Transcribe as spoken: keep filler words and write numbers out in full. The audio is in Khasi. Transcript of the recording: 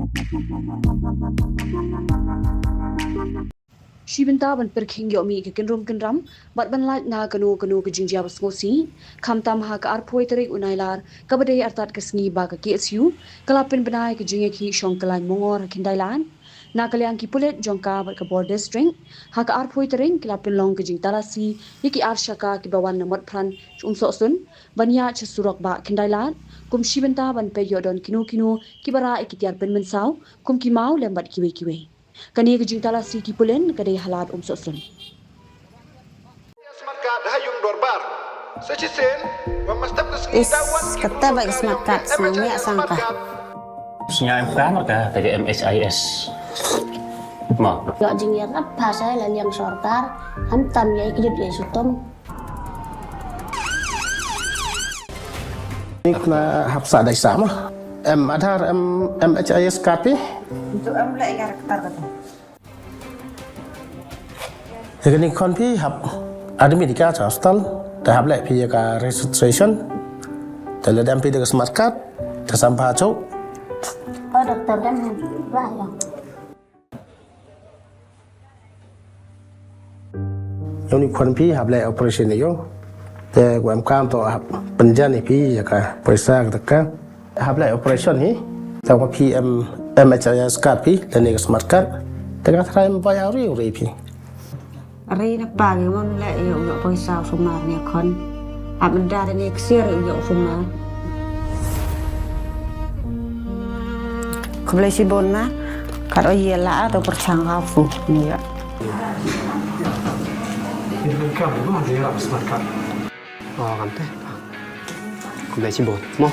Shi bynta ban pyrkhing ïoh mih ka kynrum kynram bad ban lait na kano kano ka jingjia ba sngewsih, khamtam ha ka arphew tarik u Nailar kaba dei artat ka sngi ba ka K S U ka la pynbna ïa ka jingïakhih shong kyllaiñ Mongor ha Khyndailad. Na ka liang ki pulit jong ka bad ka bor district, ha ka arphew tarik ki la pynlong ka jingtalasi ïa ki ar shaka kiba wan na Motphran sha Umsohsun ban ïaid sha surok ba Khyndailad, kum shi bynta ban peit ïoh don kino kino kiba rah ïa ki tiar pynmynsaw kum ki maw lem bad kiwei kiwei. Kane ka jingtalasi ki pulit ka dei ha lad Umsohsun. Is, kata ba ka smart card, snang ïa sang ka. Snang ka, ka, ka M H I S. Ma. Ïoh jingïarap ha sa la liang sorkar, khamtam ïa ki jut ïa shitom. Ni kena hap sa dai sa ma. Em Aadhaar, em, M H I S card phi? Itu em leh ïa ka rektar kata. Ïa kane khon phi hap admit ïa ka cha hospital, te hap leh phi ïa ka registration. Te lada em phi da ka smart card, te sam pha chok. Oh, doktor, dem ba ïa. Ïa une u khon phi hap leh operation ïa u. Te u em kam to hap pynjan ïa phi ïa ka poisa ka taka. Hap leh operation hi. Te u phi em M H I S card phi lane ka smart card. Te ka tharai em bai auri uri phi. Ri na pa ngi mon leh ïa u ïoh poisa u sumar ne khon. Hap ynda ne ksiar ïa u ïoh sumar. Khublei shibun na, kat o ïa la to pyrshang ka fu ïa. Ini kan kamu mah dia harus makan. Oh, kan teh. Khublei shibun. Mo.